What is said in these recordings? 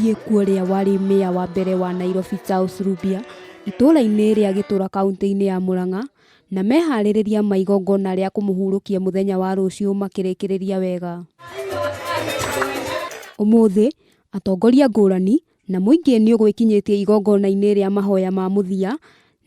mũciĩ kwa ũrĩa warĩ Mayor wa mbere wa Nairobi Charles Rubia itũũra-inĩ rĩa Gĩtũra kaunti-inĩ ya Murang'a na meharĩrĩria ma igongona rĩa kũmũhurũkia mũthenya wa rũciũ makĩrĩkĩrĩria wega. Ũmũthĩ, atongoria ngũrani na mũingĩ nĩ ũgwĩkinyĩtie igongona-inĩ rĩa mahoya ma mũthia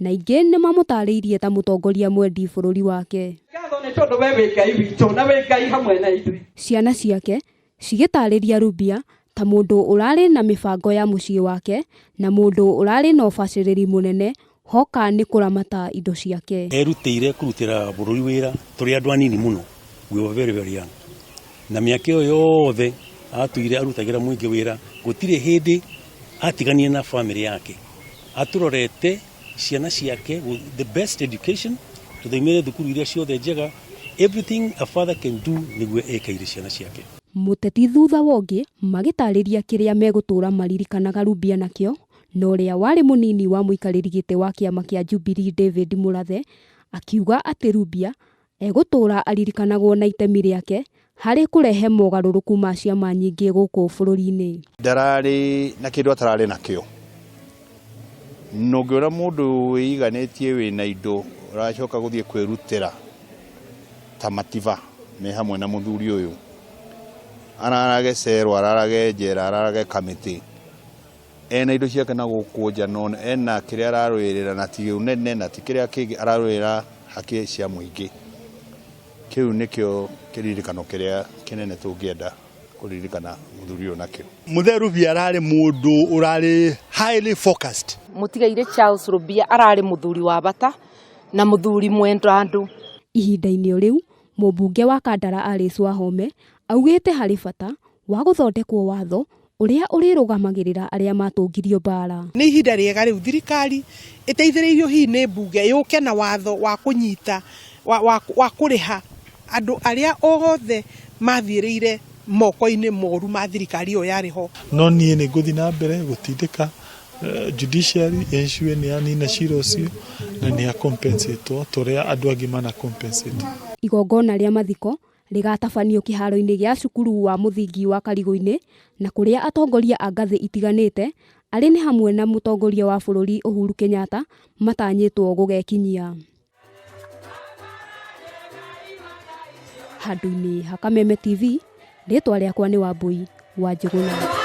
na ingĩ nĩ mamũtarĩirie ta mũtongoria mwendi bũrũri wake. Ngatho nĩ tondũ we wĩ Ngai witũ na wĩ Ngai hamwe na ithuĩ. Ciana ciake cigĩtarĩria Rubia ta mũndũ ũrarĩ na mĩbango ya mũciĩ wake na mũndũ ũrarĩ na ũbacĩrĩri mũnene hoka nĩ kũramata indo ciake. Erutĩire kũrutĩra bũrũri wĩra tũrĩ andũ anini mũno, we were very very young. Na mĩaka ĩyo yothe atũire arutagĩra mũingĩ wĩra, gũtirĩ hĩndĩ atiganire na famĩlĩ yake. Atũrorete ciana ciake the best education, tũthomire thukuru iria ciothe njega, everything a father can do nĩguo ekeire ciana ciake. Mũteti thutha wa ũngĩ magĩtarĩria kĩrĩa megũtũra maririkanaga Rubia nakĩo, na ũrĩa warĩ mũnini wa mũikarĩri gĩtĩ wa kĩama kĩa Jubilee David Mũrathe akiuga atĩ Rubia egũtũra aririkanagwo na itemi rĩake harĩ kũrehe mogarũrũku ma ciama nyingĩ gũkũ bũrũri-inĩ. Ndararĩ na kĩndũ atararĩ nakĩo. Na ũngĩona mũndũ wĩiganĩtie wĩna indo ũracoka gũthiĩ kwĩrutĩra ta matiba me hamwe na mũthuri ũyũ, ararage cero, ararage njera, ararage kamĩtĩ, ena indo ciake na gũkũ nja no ena kĩrĩa ararũĩrĩra na ti ũnene na ti kĩrĩa kĩngĩ ararũĩrĩra haki cia mũingĩ. Kĩu nĩkĩo kĩririkano kĩrĩa kĩnene tũngĩenda kũririkana mũthuri ũyũ nakĩo. Mũthee Rubia ararĩ mũndũ ũrarĩ highly focused. Mũtigairĩ Charles Rubia ararĩ mũthuri wa bata na mũthuri mwenda andũ. Ihinda-inĩ o rĩu, mũmbunge wa Kandara Alice Wahome augĩte harĩ bata wa gũthondekwo watho ũrĩa ũrĩrũgamagĩrĩra arĩa matũngirio mbaara. Nĩ ihinda rĩega rĩu thirikari ĩteithĩrĩirio hihi nĩ mbunge yũke na watho wa kũnyita wa kũrĩha andũ arĩa othe mathiĩrĩire moko-inĩ moru ma thirikari ĩyo yarĩ ho. No niĩ nĩ ngũthiĩ na mbere gũtindĩka judiciary ensure nĩ yanina cira ũcio na nĩ a compensate ta ũrĩa andũ angĩ mana compensate. Igongona rĩa mathiko rĩgatabanio kĩharo-inĩ gĩa cukuru wa mũthingi wa Karigũ-inĩ na kũrĩa atongoria a ngathĩ itiganĩte arĩ nĩ hamwe na mũtongoria wa bũrũri Uhuru Kenyatta matanyĩtwo gũgekinyia. Handũ-inĩ ha Kameme TV, rĩtwa rĩakwa nĩ Wambui wa Njũgũna.